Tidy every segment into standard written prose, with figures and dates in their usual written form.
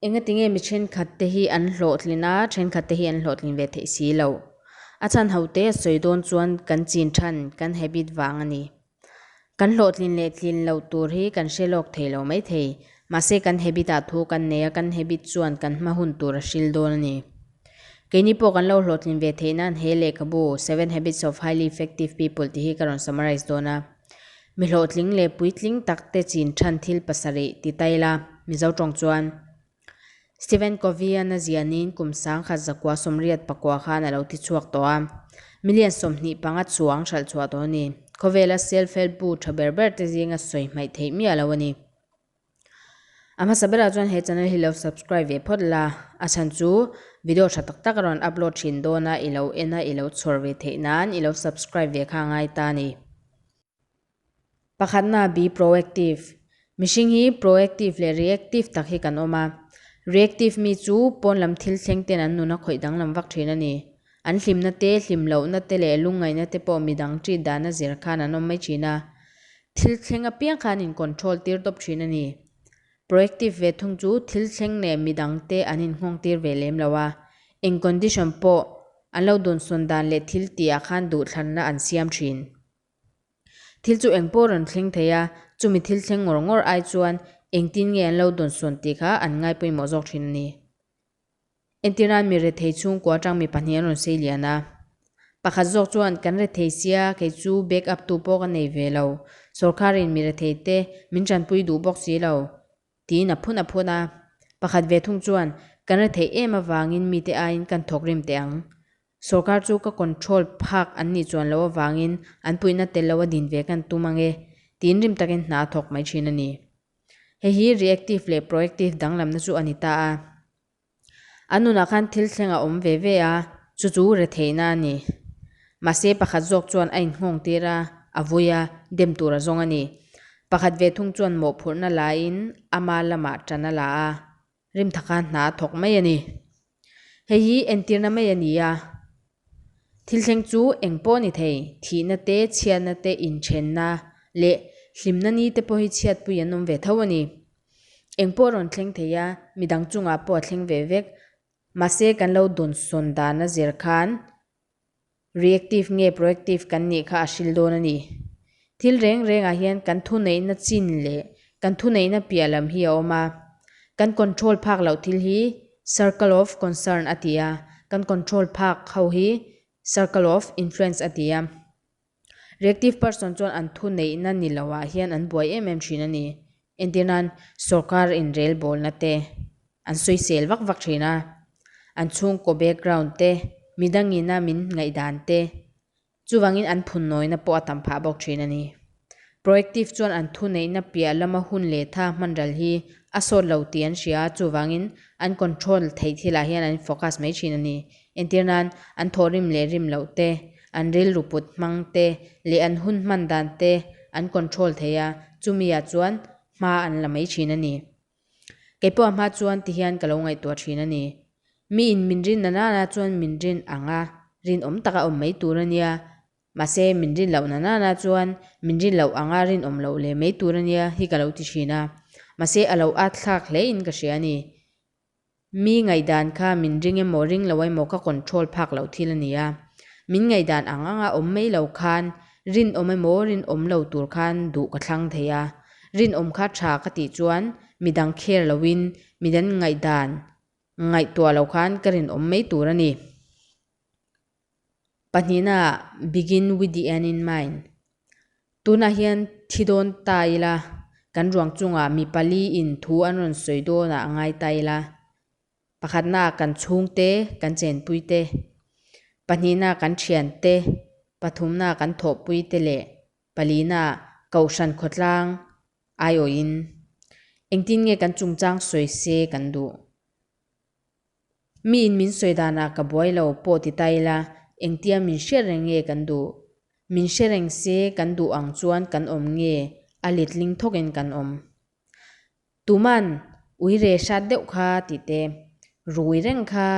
Engatinge mi thenkhat te hi an hlawhtlin a, thenkhat te hi an hlawhtlin ve theih si loh. A chhan ho te a sawi dawn chuan kan chin than, kan habit vang a ni. Kan hlawhtlin leh tlin loh tur hi kan hre lawk thei lo mai thei. Mahse kan habit ah thu kan nei a, kan habit chuan kan hma hun tur a hril dawn a ni. Keini pawh kan lo hlawhtlin ve theih nan he lehkhabu Seven Habits of Highly Effective People tih hi ka rawn summarise dawn a. Mi hlawhtling leh puitling tak te chin than thil pasarih ti ta ila, Mizo tawng chuan Stephen Covey-a'n a zianin kum 1984 khan a lo ti chhuak tawh a, million 25 chuang hralh chhuah tawh a ni. Khawvela self-help bu tha ber ber te zinga sawi hmaih theih miah lo a ni. A hmasa berah chuan he channel hi lo subscribe ve phawt la, a chhan chu video tha tak tak a rawn upload thin dawn a, i lo en a, i lo chhawr ve theih nan i lo subscribe ve kha a ngai ta a ni. Pakhatna be proactive, Mihring hi proactive leh reactive tak hi kan awm a, reactive mi chu pawn lam thil thleng ten an nun a khawih danglam vak thin a ni. An hlimna te, hlim lohna te leh lungngaihna te pawh midang treat dana zir khan an awm mai thin a. Thil thleng apiang khan in control tir tawp thin a ni. Proactive ve thung chu thil thleng leh midang te an in nghawng tir ve lem lo a. Eng condition pawh an lo dawnsawn dan leh thil tih ah khan duhthlanna an siam thin. Thil chu eng pawh rawn thleng thei a, chumi thil thleng ngawr ngawr ai chuan engtin nge an lo dawnsawn tih kha an ngai pawimawh zawk thin a ni. Entirnan mi rethei chhungkua atang mi pahnih an rawn sei lian a. Pakhat zawk chuan kan rethei sia kei chu back up tu pawh ka nei ve lo, sawrkharin mi rethei te min tanpui duh bawk si lo, tiin a phun a phun a. Pakhat ve thung chuan kan rethei em avangin mite aiin kan thawk rim teh ang. Sawrkar chu ka control phak an nih chuan loh avangin an puihna tel lo a din ve kan tum ang e, tiin rim takin hna a thawk mai thin a ni. Hei hi reactive leh proactive danglamna chu a ni ta a. An nunah khan thil thleng a awm ve ve a, chu chu retheihna a ni. Mahse pakhat zawk chuan a inhngawng tir a, a vui a, dem tur a zawng a ni. Pakhat ve thung chuan mawhphurhna lain ama lamah tan a la a, rim thaka hna a thawk mai a ni. Hei hi entirna mai a ni a, thil thleng chu eng pawh a ni thei, thihna te, chhiatna te, inthenna leh hlimna ni te pawh hi chhiatpui an awm ve tho a ni. Eng pawh a rawn thleng thei a, midang chungah pawh a thleng ve vek. Mahse kan lo dawnsawn dan a zir khan Reactive nge proactive kan nih kha a hril dawn a ni. Thil reng rengah hian kan thuneihna chin leh kan thuneihna piah lam hi a awm a. Kan control phak loh thil hi circle of concern a ti a, kan control phak ho hi circle of influence a ti a. Reactive person chuan an thuneihna ni loah hian an buai em em thin a ni. Entirnan, sorkar inrelbawlna te an sawisel vak vak thin a, an chhungkaw background te, midangina min ngaihdan te, chuvangin an phunnawina pawh a tam phah bawk thin a ni. Proactive chuan an thuneihna piah lama hun leh tha hmanral hi a sawt lo tih an hria a, chuvangin an control theih thilah hian an focus mai thin a ni. Entirnan, an thawhrim leh rim loh te, an rilru put hmang te leh an hun hman dan te an control thei a, chumi ah chuan hma an la mai thin a ni. Kei pawh a hma chuan ti hian ka lo ngaihtuah thin a ni. Mi in min rin na nana chuan min rin ang a, rinawm taka awm mai tur a nia. Mahse, min rin loh na nana chuan min rin loh anga rinawm loh leh mai tur a nia hi ka lo ti thin a. Mahse, a lo at thlak hle in ka hria a ni. Mi ngaihdan kha min ring emaw ring lo emaw ka control phak loh thil a ni a. Min ngaihdan ang anga awm mai lo khan rinawm emaw rinawm lo tur khan duh ka thlang thei a. Rinawm kha tha ka tih chuan midang kher loin midang ngaihdan ngaihtuah lo khan ka rinawm mai tur a ni. Pahnihna begin with the end in mind. Tunah hian thi dawn ta ila, kan ruang chungah mi pali in thu an rawn sawi dawnah a ngai ta ila. Pakhatna kan chhungte, kan chenpui te, pahnihna kan thiante, pathumna kan thawhpui te leh palina kohhran khawtlang aiawhin engtin nge kan chungchang sawi se kan duh. Mi in min sawi danah ka buai lo pawh ti ta ila, engtia min hriat reng nge kan duh? Min hre reng se kan duh ang chuan kan awm nge a letling thawkin kan awm? Tuman ui re hrat deuh kha tih te, rui reng kha,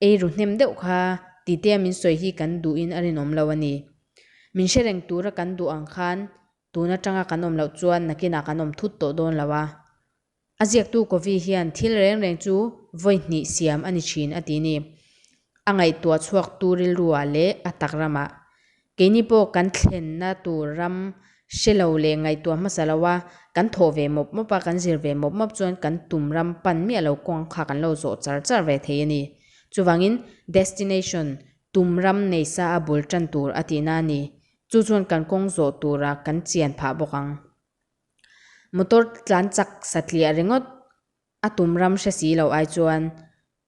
ei ru hnem deuh kha tih te a min sawi hi kan duhin a rinawm lo a ni. Min hre reng tura kan duh ang khan tun atanga kan awm loh chuan nakinah kan awm thut tawh dawn lo a. A ziaktu Covey hian thil reng reng chu vawi hnih siam a ni thin a ti ni. A ngaihtuah chhuaktu rilruah leh a tak ramah. Keini pawh kan thlenna tur ram hre lo leh ngaihtuah hmasa lo a, kan thawh ve mawp mawp a, kan zir ve mawp mawp chuan kan tum ram pan miah lo kawng kha kan lo zawh char char ve thei a ni. Chuvangin destination, tum ram nei sa a bul tan tur a tihna a ni. Chu chuan kan kawng zawh turah kan chian phah bawk ang. Motor tlan chak satliah ringawt a tum ram hre si lo ai chuan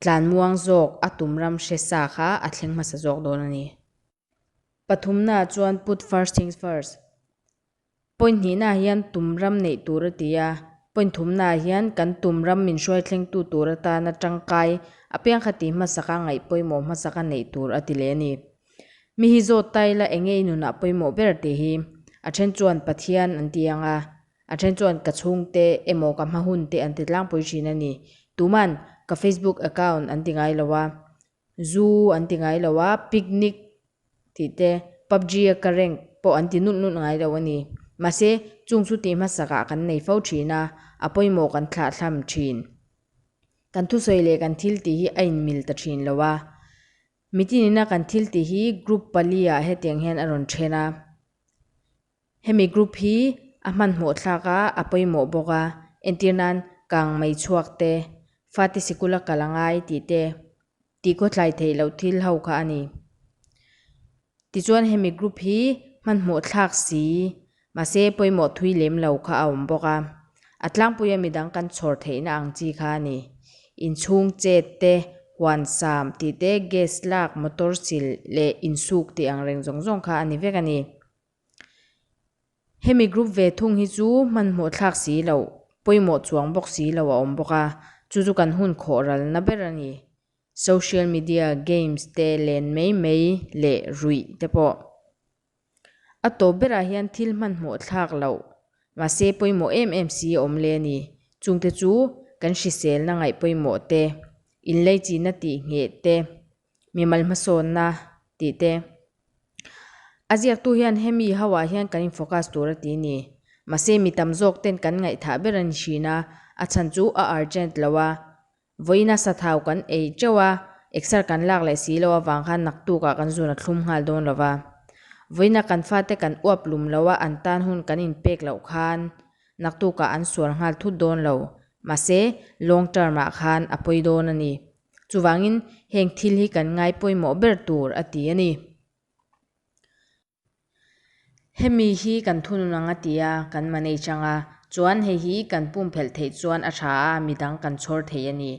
tlan muang zawk a tum ram hre sa kha a thleng hmasa zawk dawn a ni. Pathumna chuan put first things first. Point hnihna hian tum ram neih tur a ti a, point thumna hian kan tum ram min hruai thlengtu tur atana tangkai apiang kha ti hmasaka ngaih pawimawh hmasaka neih tur a ti leh a ni. Mi hi zawt ta ila enge i nunah pawimawh ber tih hi a then chuan Pathian an ti ang a, a then chuan ka chhungte emaw ka hma hun te an ti tlangpui thin a ni. Tuman ka Facebook account an ti ngai lo a, zu an ti ngai lo a, picnic tih te, PUBG a ka rank pawh an ti nulh nulh ngai lo a ni. Mahse, chung chu tih hmasakah kan nei fo thin a, a pawimawh kan thlahthlam thin. Kan thusawi leh kan thil tih hi a inmil ta thin lo a. Mitinina kan thil tih hi group pali ah hetiang hian a rawn then a. Hemi group hi a hmanhmawh thlak a, a pawimawh bawk a. Entir nan kang mei chhuak te, fate sikul a kal a ngai tih te, tih khawthlai theih loh thil ho kha a ni. Tichuan hemi group hi hmanhmawh thlak si, mahse pawimawh thui lem lo kha a awm bawk a. A tlangpuia midang kan chhawr theihna ang chi kha a ni. Inchhung chet te, huan sam tih te, gas lak, motor sil leh insuk tih ang reng zawng zawng kha a ni vek a ni. Hemi group ve thung hi chu hmanhmawh thlak si loh, pawimawh chuang bawk si lo a awm bawk a, chu chu kan hun khawh ralna ber a ni. Social media, games te len mai mai leh ruih te pawh. A tawp berah hian thil hmanhmawh thlak loh, mahse pawimawh em em si a awm le a ni. Chungte chu kan hriselna ngaih pawimawh te, inleichina tih ngheh te, mimal hmasawnna tih te. A ziaktu hian hemi ho ah hian kan in focus tur a ti ni. Mahse mi tam zawk ten kan ngaihthah ber a ni thin a, a chhan chu a urgent lo a. Vawiina sathau kan ei teuh a, exer kan lak leh si lo avang khan naktuk ah kan zun a thlum nghal dawn lo va. Vawiina kan fate kan uap lum lo a, an tan hun kan in pek loh khan naktuk ah an sual nghal thut dawn lo. Mahse long term ah khan a pawi dawn a ni. Chuvangin heng thil hi kan ngai pawimawh ber tur a ti a ni. Hemi hi kan thunun ang a ti a, kan manage ang a, chuan hei hi kan pumphelh theih chuan a tha a, midang kan chhawr thei a ni.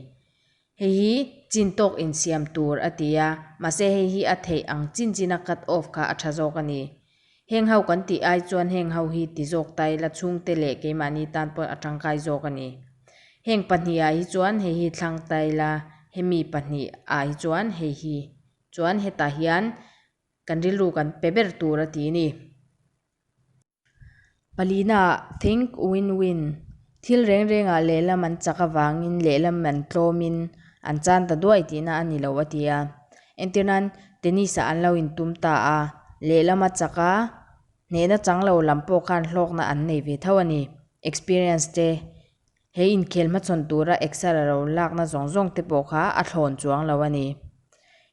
Hei hi chin tawk insiam tur a ti a, mahse hei hi a theih ang chin china cut off kha a tha zawk a ni. Heng ho kan tih ai chuan heng ho hi ti zawk ta ila chhungte leh keimahni tan pawh a tangkai zawk a ni. Heng pahnihah hi chuan hei hi thlang ta ila, hemi pahnihah hi chuan hei hi chuan hetah hian kan rilru kan pe ber tur a ti a ni. Palina think win-win thil reng rengah lehlam an chak avangin lehlam an tlawmin an chan ta duai tihna a ni lo a ti a. Entirnan tennis ah an lo intum ta a, lehlam a chak a, hnehna chang lo lam pawh khan hlawkna an nei ve tho a ni. Experience te he inkhel hmachhawn tura exer a ro lakna zawng zawng te pawh kha a thlawn chuang lo a ni.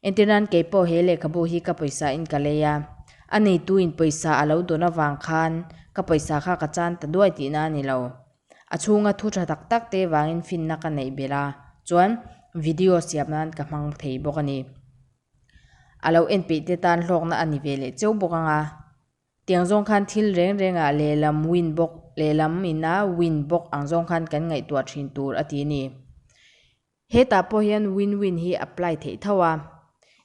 Entirnan keipawh he lehkhabu hi ka pawisa in ka lei a, a neitu in pawisa a lo dawn avang khan ka pawisa kha ka chan ta duai tihna a ni lo. A chhunga thu tha tak tak te vangin finna ka neih belh a, chuan video siam nan ka hmang thei bawk a ni. A lo en peih te tan hlawkna a ni ve leh cheu bawk ang a. Tiang zawng khan thil reng rengah lehlam win bawk lehlam ina win bawk ang zawng khan kan ngaihtuah thin tur a ti a ni. Hetah pawh hian win-win hi apply theih tho a.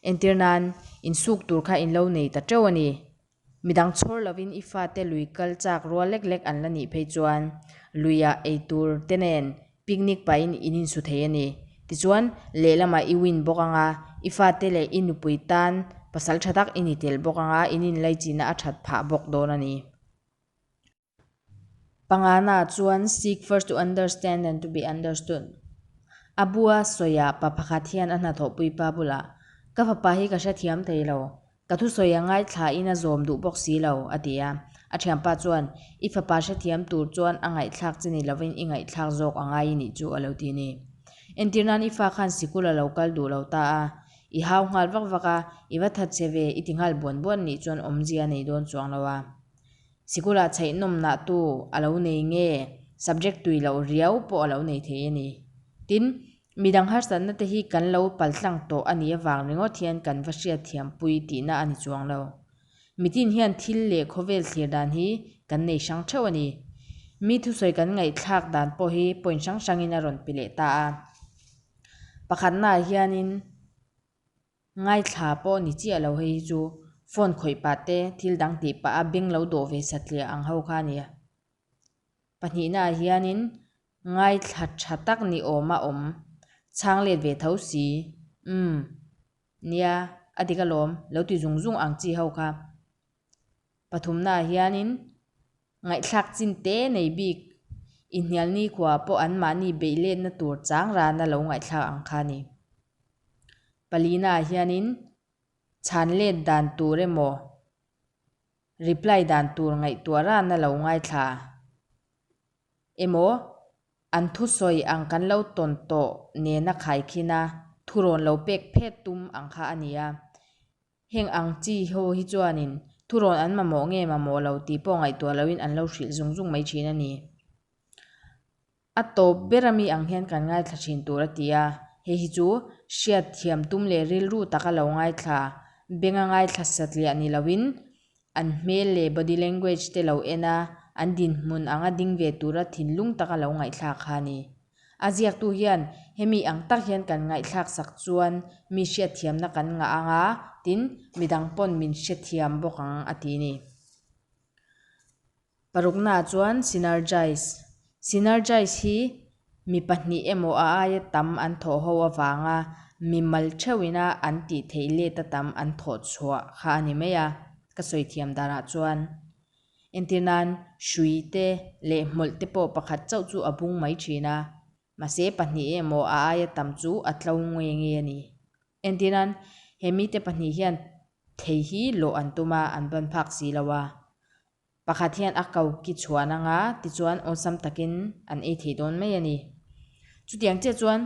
Entir nan, insuk tur kha in lo nei ta teuh a ni. Midang chhawr lovin i fate lui kal chak rual lek lek an la nih phei chuan luiah ei tur te nen picnic pahin in insu thei a ni. Tichuan, lehlamah i win bawk ang a, i fate leh i nupui tan pasal tha tak i ni tel bawk ang a, in inlaichina a that phah bawk dawn a ni. Pangana chuan seek first to understand and to be understood. A bua sawiah pa pakhat hian a hnathawhpui pa bulah, Ka fapa hi ka hrethiam thei lo. Ka thusawi a ngaithlain a zawm duh bawk si lo, a ti a. A thianpa chuan, I fapa hrethiam tur chuan a ngaihthlak che ni lovin i ngaihthlak zawk a ngai i nih chu a lo ti a ni. Entir nan i fa khan sikul a lo kal duh lo ta a, i hau nghal vak vak a, i va that che ve i ti nghal buan buan nih chuan awmzia a nei dawn chuang lo a. Sikulah chheih nawmnah tu a lo nei nge subject tui loh riau pawh a lo nei thei a ni. Tin, midang harsatna te hi kan lo paltlang tawh a nih avang ringawt hian kan va hriatthiam pui tihna a ni chuang lo. Mitin hian thil leh khawvel thlir dan hi kan nei hrang theuh a ni. Mi thusawi kan ngaihthlak dan pawh hi point hrang hrangin a rawn pe leh ta a. Pakhatnaah hianin ngaithla pawh ni chiah lo hei hi chu phone khawih pah te thil dang tih pah a beng lo dawh ve satliah ang ho kha a ni a. Pahnihnaah hianin ngaithla tha tak ni awma awm chhang let ve tho si. Umm. Nia, a dik alawm, lo ti zung zung ang chi ho kha. Pathumnaah hianin ngaihthlak chin te nei bik inhnial nikhua pawh anmahni beih letna tur chang rana lo ngaihthlak ang kha a ni. Palinaah hianin chhan let dan tur emaw reply dan tur ngaihtuah rana lo ngaithla emaw an thusawi ang kan lo tawn tawh nena khaikhin a thurawn lo pek phet tum ang kha a ni a. Heng ang chi ho hi chuanin thurawn an mamawh nge mamawh lo tih pawh ngaihtuah loin an lo hrilh zung zung mai thin a ni. A tawp ber ami ang hian kan ngaithla thin tur a ti a, hei hi chu hriat thiam tum leh rilru taka lo ngaithla, benga ngaithla satliah ni loin an hmel leh body language te lo en a, an dinhmun anga ding ve tura thinlung taka lo ngaihthlak kha a ni. A ziaktu hian hemi ang tak hian kan ngaihthlak sak chuan mi hriatthiamna kan ngah ang a, tin, midang pawn min hrethiam bawk ang a ti a ni. Paruknaah chuan synergize. Synergize hi mi pahnih emaw a aia tam an thawh ho avanga mimal theuhina an tih theih let a tam an thawh chhuah kha a ni mai a, ka sawi thiam danah chuan. Entir nan hrui te leh hmawlh te pawh pakhat chauh chu a bung mai thin a, mahse pahnih emaw a aia tam chu a tlo nge nge a ni. Entir nan he mite pahnih hian thei hi lawh an tum a, an ban phak si lo a. Pakhat hian a ko ki chhuan anga tichuan awlsam takin an ei thei dawn mai a ni. Chutiang chiah chuan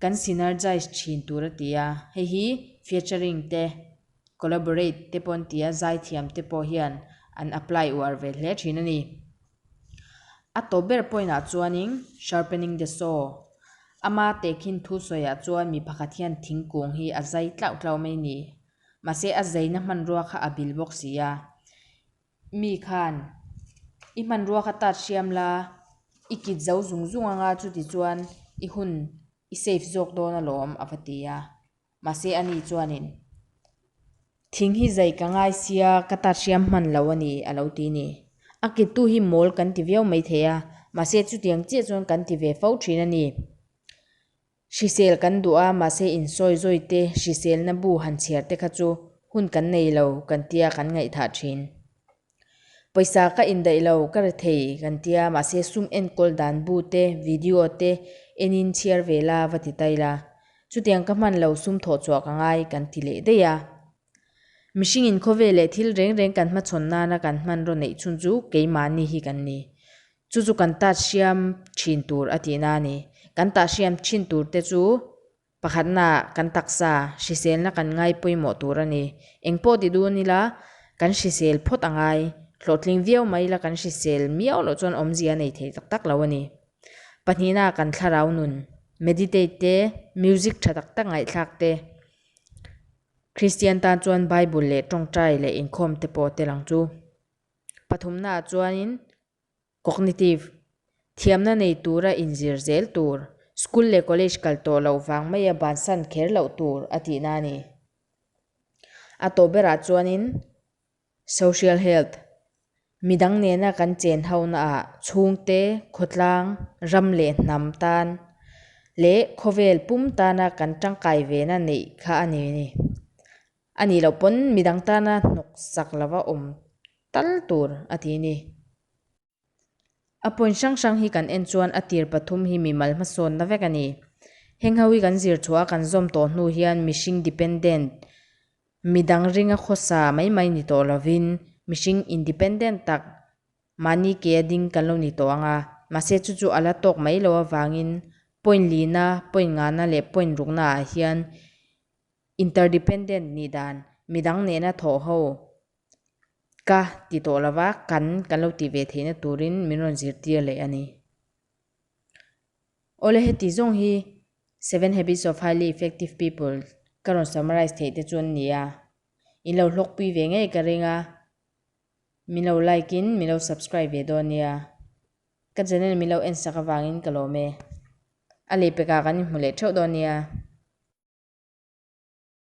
kan synergize thin tur a ti a, hei hi featuring te, collaborate te pawh an ti a, zaithiam te pawh hian an apply uar ve hle thin a ni. A tawp ber point ah chuanin sharpening the saw, ama tehkhin thu sawiah chuan mi pakhat hian thingkung hi a zai tlauh tlauh mai a ni. Mahse a zeina hmanrua kha a bil bawk si a, mi khan i hmanrua kha tat hriam la, i kit zo zung zung anga chuti chuan i hun i save zawk dawn alawm a va ti a. Mahse ani chuanin thing hi zai ka ngai sia ka tat hriam hman lo a ni a lo ti ni. A kittu hi mawl kan ti viau maithei a, mahse chutiang chiah chuan kan ti ve fo thin a ni. Hrisel kan duh a, mahse insawi zawi te, hriselna bu han chhiar te kha chu hun kan nei lo kan tia kan ngaihthah thin. Pawisa ka indaih lo, ka re thei kan tia, mahse sum enkawl dan bu te, video te enin chhiar ve la va ti tai la. Chutiang ka hman lo sum thawh chhuah ka ngai kan ti leh daih a. Mihringin khawvel leh thil reng reng kan hmachhawn nana kan hmanraw neih chhun chu keimahni hi kan ni. Chu chu kan tat hriam thin tur a tihna a ni. Kan tah hriam thin tur te chu pakhatna kan taksa hriselna kan ngai pawimawh tur a ni. Eng pawh ti dun ila kan hrisel phawt a ngai. Hlawhtling viau mai ila kan hrisel miau loh chuan awmzia a nei thei tak tak lo a ni. Pahnihna kan thlarau nun, meditate te, music tha tak tak ngaihthlak te, Kristian tan chuan Bible leh tawngtai leh inkhawm te pawh a tel ang chu. Pathumnaah chuanin cognitive, thiamna nei tura inzir zel tur, school leh college kal tawh loh vang maia bansan kher loh tur a tihna a ni. A tawh berah chuanin social health, midang nena kan chen honaah chhungte, khawtlang, ram leh hnam tan leh khawvel pum tana kan tangkai vena neih kha a ni ni. A nih loh pawn midang tana hnawk sak lova awm tal tur a ti ni. A point hrang hrang hi kan en chuan a tir pathum hi mimal hmasawnna vek a ni. Heng ho hi kan zir chhuah a kan zawm tawh hnu hian mihring dependent, midang ringa khawsa mai mai ni tawh lovin Mihring independent tak, mahni ke a ding kan lo ni tawh ang a, mahse chu chu a la tawk mai lo avangin point lina, point ngana leh point rukna ah hian interdependent nih dan midang nena thawh ho ka ti tawh lova kan kan lo tih ve theihna turin min rawn zirtir leh a ni. Awle heti zawng hi Seven Habits of Highly Effective People ka rawn summarize theih te chu an ni a, in lo hlawkpui ve ngei ka ring a, min lo like in min lo subscribe ve dawn nia. Ka channel min lo en sak avangin ka lawm e. A lehpekah kan inhmu leh theuh dawn nia.